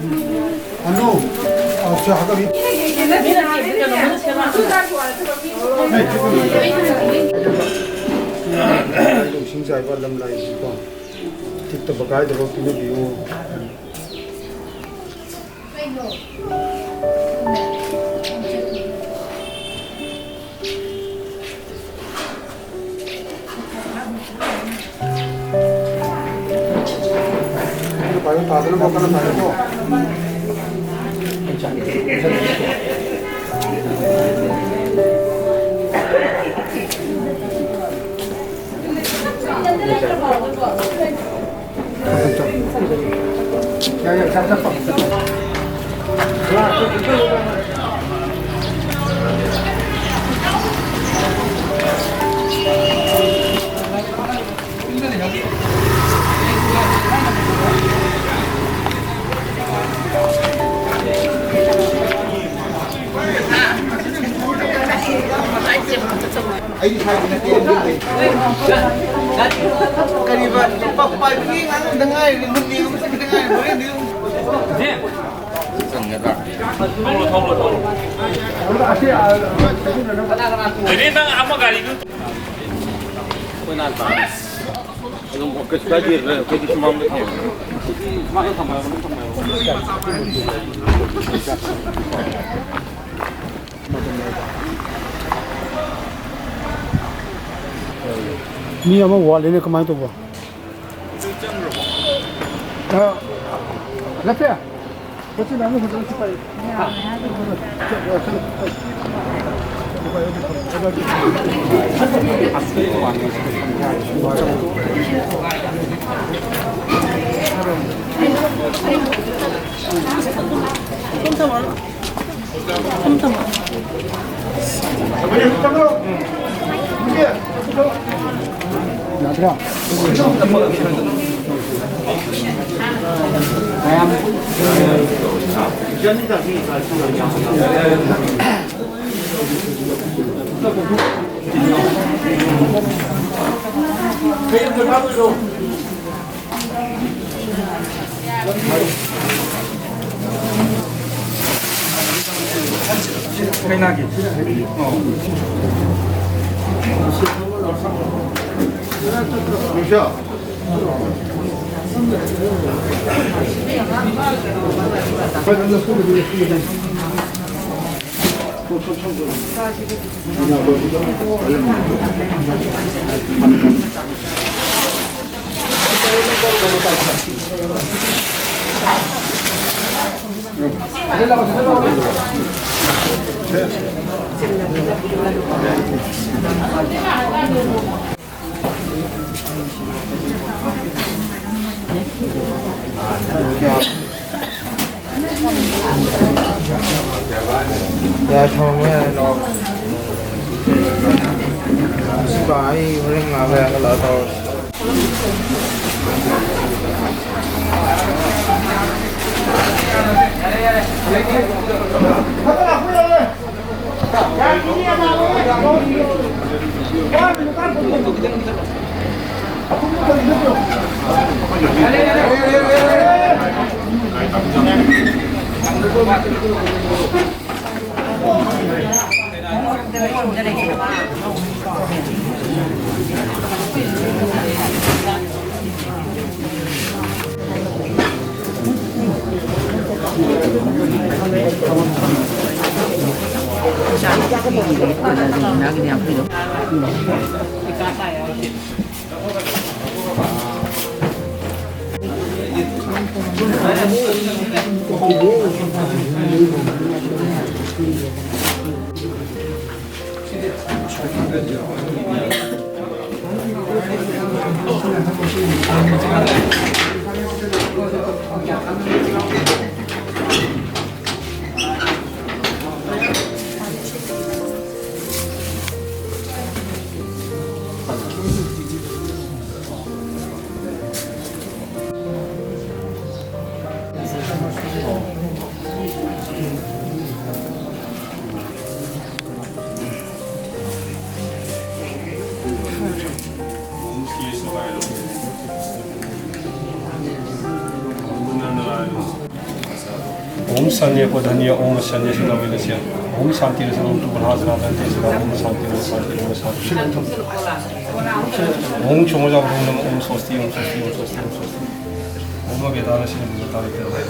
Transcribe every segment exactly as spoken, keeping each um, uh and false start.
ꯑꯅꯧ, ꯑ, ꯆꯥ ꯍꯥꯞꯄꯒꯤ꯫ ꯏꯁꯤꯡ ꯆꯥꯏꯕ ꯂꯝ ꯂꯥꯏꯁꯤꯀꯣ, ꯇꯤꯛꯇꯕ ꯀꯥꯏꯗꯕ ꯄꯤꯅꯕꯤꯌꯨ꯫ ꯑꯩꯗꯤ ꯁꯥꯏꯕ ꯅꯠꯇꯦ, ꯑꯩꯗꯤ ꯀꯔꯤꯕ? ꯄꯥꯏꯕꯒꯤ ꯉꯥꯡꯅꯕꯗ ꯉꯥꯏꯔꯤ, ꯃꯨꯟꯅ ꯌꯦꯡꯕ ꯆꯠꯈꯤꯗ ꯉꯥꯏꯔꯤ, ꯍꯣꯔꯦꯟꯗꯤ ꯑꯗꯨꯝ꯫ ꯑꯗꯨꯗꯤ ꯅꯪ ꯑꯃ ꯒꯥꯔꯤꯗꯨ ꯑꯗꯨꯝ ꯀꯩꯁꯨ ꯀꯥꯏꯗꯦ, ꯑꯩꯈꯣꯏꯗꯤ ꯁꯨꯃꯥꯡꯗ ꯊꯝꯃꯦ꯫ ꯁꯨꯃꯥꯡꯗ ꯊꯝꯃꯦ, ꯑꯗꯨꯝ ꯊꯝꯃꯦ꯫ ꯃꯤ ꯑꯃ ꯋꯥꯠꯂꯦꯅꯦ, ꯀꯃꯥꯏꯅ ꯇꯧꯕ? ꯑ, ꯅꯠꯇꯦ꯫ ꯆꯠꯁꯤ, ꯅꯪ ꯐꯖꯅ ꯁꯤ ꯄꯥꯏ꯫ ꯀꯩꯅꯥꯒꯤ꯫ ꯑꯣ꯫ ꯂꯨꯁꯤꯌꯥ꯫ ꯌꯥ, ꯊꯝꯃꯣ, ꯌꯥꯔꯦ, ꯂꯥꯛꯑꯣ꯫ ꯁꯤ ꯕꯥ, ꯑꯩ ꯍꯣꯔꯦꯟ ꯉꯥꯏꯍꯥꯛ ꯂꯩꯔꯒ ꯂꯥꯛꯑ ꯇꯧꯔꯁꯤ꯫ ओम शनि पधनिया, ओम शनि सुनामी लसिया। ॐ शांति रसनं तु बलहा जनार्दन तेजला ॐ शांति ॐ शांति ॐ शांति। ॐ क्षमो जागरूणम ॐ स्वस्ति ॐ स्वस्ति ॐ स्वस्ति ॐ स्वस्ति। ॐ वेदान श्री भगवताय।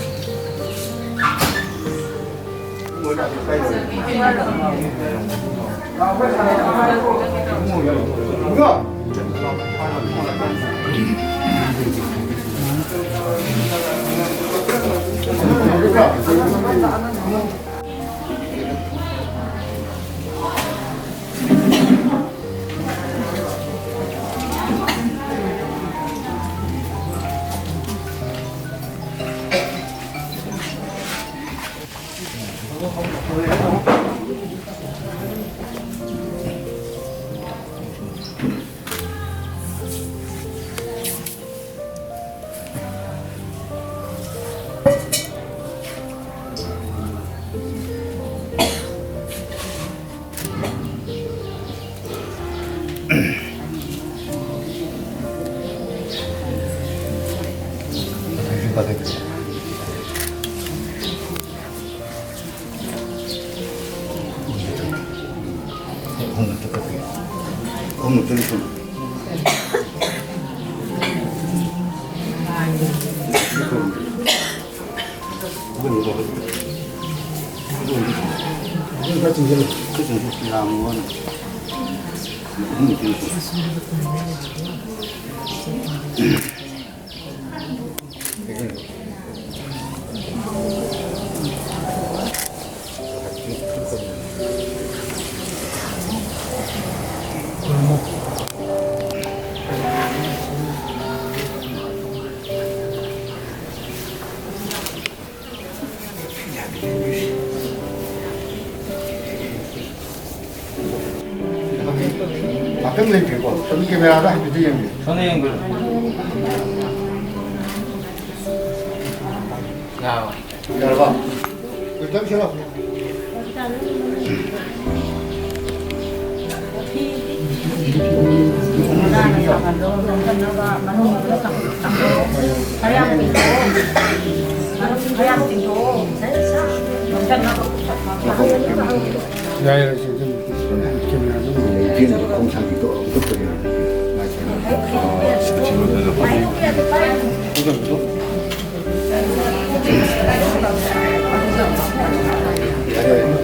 ꯉꯥꯛꯇꯪ ꯂꯩꯇ꯭ꯔꯤꯀꯣ, ꯑꯗꯨꯝ ꯀꯦꯃꯦꯔꯥꯗ ꯍꯥꯏꯐꯦꯠꯇꯤ ꯌꯦꯡꯕꯤꯌꯨ꯫ ꯁꯣꯝꯗ ꯌꯦꯡꯕꯤꯔꯣ꯫ ꯌꯥꯔꯕ? ꯌꯥꯔꯕ? ꯉꯥꯛꯇꯪ ꯁꯦꯝꯃꯣ꯫ ꯈꯔ ꯌꯥꯝ ꯆꯤꯡꯊꯣꯛꯑꯣ꯫ ꯈꯔ ꯌꯥꯝ ꯆꯤꯡꯊꯣꯛꯑꯣ꯫ ꯌꯥꯏ, ꯌꯥꯏ, ꯁꯤ ꯑꯗꯨꯝ ꯀꯦꯃꯦꯔꯥ ꯑꯗꯨꯝ ꯂꯩꯇꯦꯅ ꯈꯣꯡ ꯁꯥꯡꯕꯤꯗꯣ ꯑꯝꯇ ꯐꯖꯅ ꯌꯥꯔꯦ꯫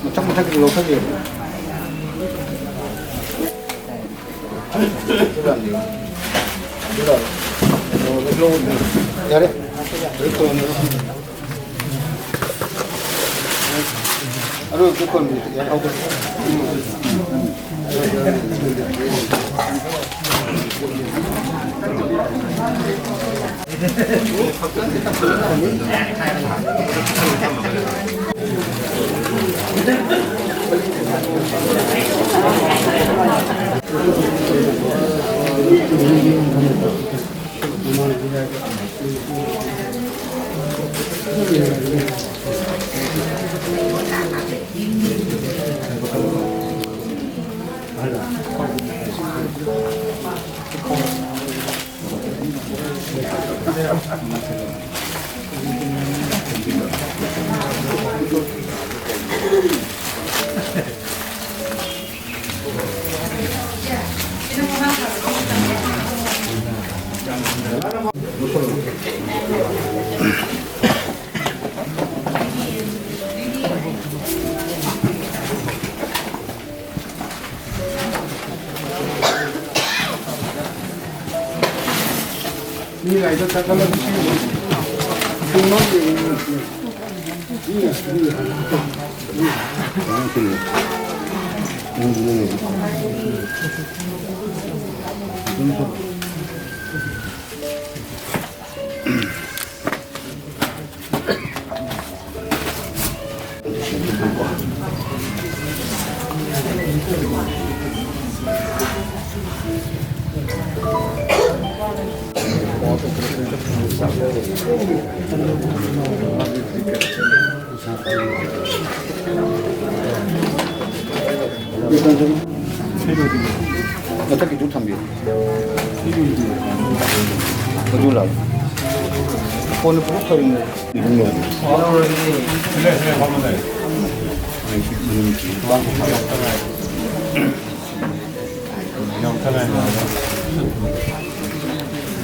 ꯃꯊꯛ ꯃꯊꯛꯀꯤ ꯂꯧꯈꯠꯂꯤꯕ꯫ ꯌꯥꯔꯦ꯫ ꯑꯗꯨ ꯑꯝꯇ ꯀꯣꯟꯕꯤꯌꯨ꯫ ꯌꯥꯍꯧꯗꯦ꯫ ꯃꯊꯛꯀꯤꯗꯨ ꯊꯝꯕꯤꯌꯨ꯫ ꯑꯗꯨ ꯂꯥꯛꯑꯣ꯫ ꯐꯣꯟꯗꯨ ꯄꯨꯂꯞ ꯊꯧꯔꯤꯉꯩ꯫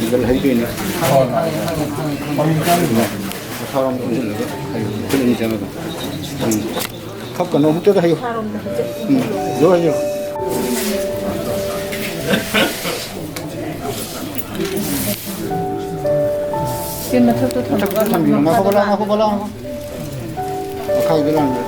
ꯏꯒꯜ ꯍꯩꯗꯣꯏꯅꯤ꯫ ꯃꯊꯥꯔꯣꯝꯗ ꯑꯣꯟꯁꯤꯜꯂꯒ ꯍꯩꯌꯨ꯫ ꯈꯨꯠ ꯑꯅꯤ ꯆꯪꯉꯒ꯫ ꯎꯝ꯫ ꯈꯞꯀꯅꯨ, ꯑꯃꯨꯛꯇꯗ ꯍꯩꯌꯨ꯫ ꯎꯝ꯫ ꯂꯣꯏ ꯍꯩꯌꯨ꯫ ꯁꯤ ꯃꯊꯛꯇ ꯊꯝꯃꯒ ꯃꯊꯛꯇ ꯊꯝꯕꯤꯌꯨ꯫ ꯉꯥꯏꯈꯣ, ꯕꯂꯥ, ꯉꯥꯏꯈꯣ, ꯕꯂꯥ, ꯉꯥꯏꯈꯣ꯫ ꯃꯈꯥꯒꯤꯗ ꯂꯥꯡꯗ꯭ꯔꯦ꯫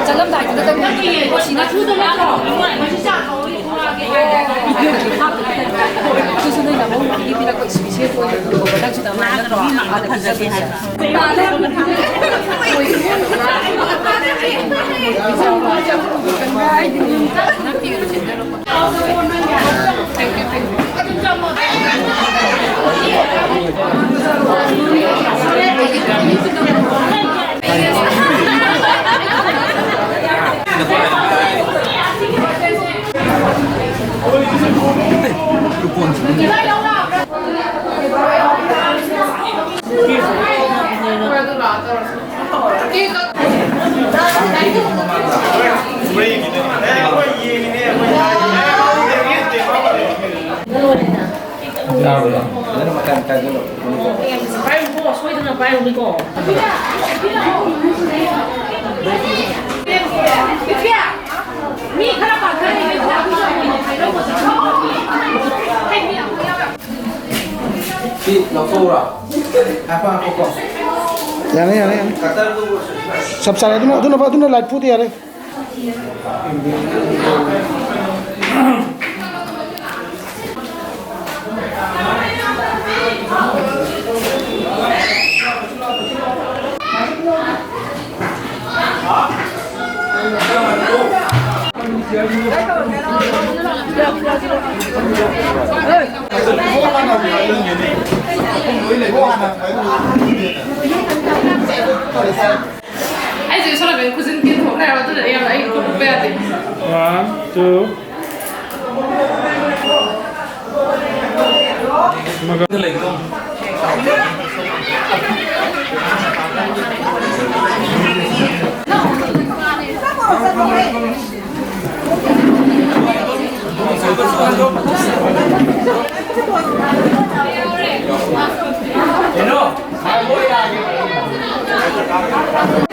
ꯆꯠꯂꯝꯗꯥꯏꯗꯨꯗ ꯁꯤꯅ ꯑꯗꯨꯁꯨ ꯅꯣꯏꯅ ꯑꯃꯨꯛ ꯄꯤꯕꯤꯔꯛꯄ ꯏꯁꯄꯤꯁꯦꯜ ꯑꯣꯏꯅ ꯅꯪꯁꯨ ꯅꯃꯥꯟꯅꯕ ꯅꯠꯇ꯭ꯔꯣ? ꯑꯥꯗ ꯄꯤꯖꯗꯣꯏꯁꯦ꯫ ꯄꯥꯏꯌꯨꯀꯣ, ꯁꯣꯏꯗꯅ ꯄꯥꯏꯌꯨꯅꯤꯀꯣ꯫ ꯃꯤ ꯈꯔ ꯄꯥꯊꯔꯤꯉꯩꯗ ꯁꯤ ꯂꯧꯊꯣꯛꯎꯔꯣ? ꯉꯥꯏꯈꯣ, ꯉꯥꯏꯈꯣꯀꯣ꯫ ꯌꯥꯅꯤ, ꯌꯥꯅꯤ, ꯌꯥꯅꯤ꯫ ꯀꯇꯔꯗꯨ ꯆꯞ ꯆꯥꯔꯦ꯫ ꯑꯗꯨꯅ, ꯑꯗꯨꯅ, ꯑꯗꯨꯅ ꯂꯥꯏꯠ ꯐꯨꯗ ꯌꯥꯔꯦ꯫ ꯑꯩꯁꯦ ꯁꯣꯝ ꯅꯥꯀꯟ ꯈꯨꯖꯤꯟ ꯇꯦꯟꯊꯣꯛꯈ꯭ꯔꯦ ꯍꯥꯏꯕ, ꯑꯗꯨꯅ ꯑꯩ ꯌꯥꯝꯅ ꯑꯩ ꯀꯨꯞꯄ ꯌꯥꯗꯦ꯫ One, two. ꯑꯃꯒ꯫ ꯇꯥꯕꯣ?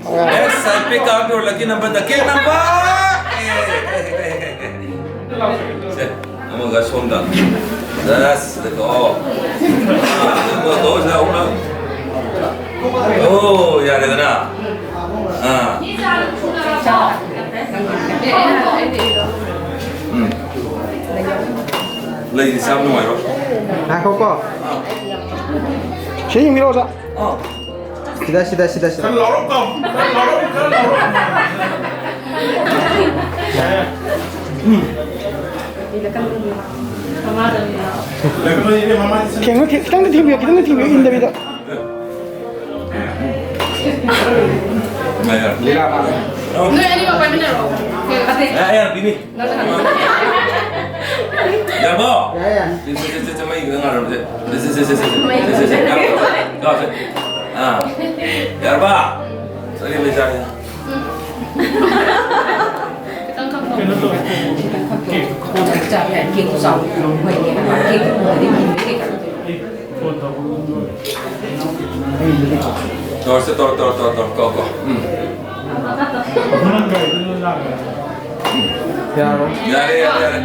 Yes, I pick up your lucky number. The cake number! ꯁꯦ, ꯑꯃꯒ ꯁꯣꯝꯗ꯫ ꯖꯁ, ꯁꯤꯗ ꯀꯛꯑꯣ꯫ ꯑꯥ, ꯁꯤꯗ ꯀꯛꯑꯣ, ꯁꯤꯗ ꯑꯍꯨꯝꯂꯛ꯫ ꯑꯣ, ꯌꯥꯔꯦꯗꯅ꯫ ꯑꯥ꯫ ꯎꯝ꯫ ꯂꯩꯗꯤ ꯆꯥꯕ ꯅꯨꯡꯉꯥꯏꯔꯣꯏ꯫ ꯉꯥꯏꯈꯣꯀꯣ꯫ ꯁꯤ ꯌꯦꯡꯕꯤꯔꯛꯑꯣ, ꯑꯣꯖꯥ꯫ ꯑꯥ꯫ ꯁꯤꯗ, ꯁꯤꯗ, ꯁꯤꯗ, ꯁꯤꯗ꯫ ꯈꯔ ꯂꯥꯎꯔꯛ ꯇꯥꯎ꯫ ꯈꯔ ꯂꯥꯎꯔꯛ, ꯈꯔ ꯂꯥꯎꯔꯛ꯫ ꯎꯝ꯫ ꯂꯩꯕꯅꯦ, ꯏꯕꯦꯝꯃ, ꯃꯥꯗꯤ ꯁꯤ ꯊꯦꯡꯉꯨ, ꯊꯦꯡ-, ꯈꯤꯇꯪꯗꯤ ꯊꯦꯡꯕꯤꯌꯨ, ꯈꯤꯇꯪꯗꯤ ꯊꯦꯡꯕꯤꯌꯨ, ꯏꯟꯗꯕꯤꯗ꯫ ꯂꯤꯂꯥ ꯃꯥꯜꯂꯦ꯫ ꯅꯣꯏ ꯑꯅꯤꯃꯛ ꯄꯥꯏꯃꯤꯟꯅꯔꯣ꯫ ꯌꯥ, ꯌꯥ, ꯕꯤꯕꯤ꯫ ꯌꯥꯔꯕꯣ? ꯌꯥꯏ, ꯌꯥꯏ꯫ ꯁꯦ, ꯁꯦ, ꯁꯦ, ꯁꯦ, ꯃꯩ ꯈꯤꯇꯪ ꯉꯥꯜꯂꯝꯁꯦ꯫ ꯁꯦ, ꯁꯦ, ꯁꯦ, ꯁꯦ, ꯁꯦ꯫ ꯌꯥꯔꯕꯣ? ꯑꯥ꯫ ꯌꯥꯔꯕ? ꯆꯠꯂꯤ, ꯃꯩ ꯆꯥꯔꯦ꯫ ꯈꯤꯇꯪ ꯈꯞꯄꯣ꯫ ꯀꯩꯅꯣ ꯇꯧꯋꯦ꯫ ꯀꯦꯛ ꯆꯥꯕ ꯌꯥꯏ꯫ ꯀꯦꯛꯇꯨ ꯆꯥꯎ꯫ ꯃꯣꯏ ꯀꯦꯛ ꯑꯃ, ꯀꯦꯛꯇꯨ ꯄꯨꯔꯗꯤ ꯏꯟꯕ ꯀꯩꯀꯥ꯫ ꯐꯣꯟ ꯇꯧꯕ꯫ ꯇꯧꯔꯁꯦ, ꯇꯧꯔꯣ, ꯇꯧꯔꯣ, ꯇꯧꯔꯣ, ꯇꯧꯔꯣ, ꯀꯣ, ꯀꯣ꯫ ꯎꯝ꯫ ꯅꯪ ꯒꯥꯔꯤꯗꯨ ꯂꯥꯛꯄ꯭ꯔꯥ? ꯌꯥꯔꯣꯏ꯫ ꯌꯥꯔꯦ, ꯌꯥꯔꯦ, ꯌꯥꯔꯦ꯫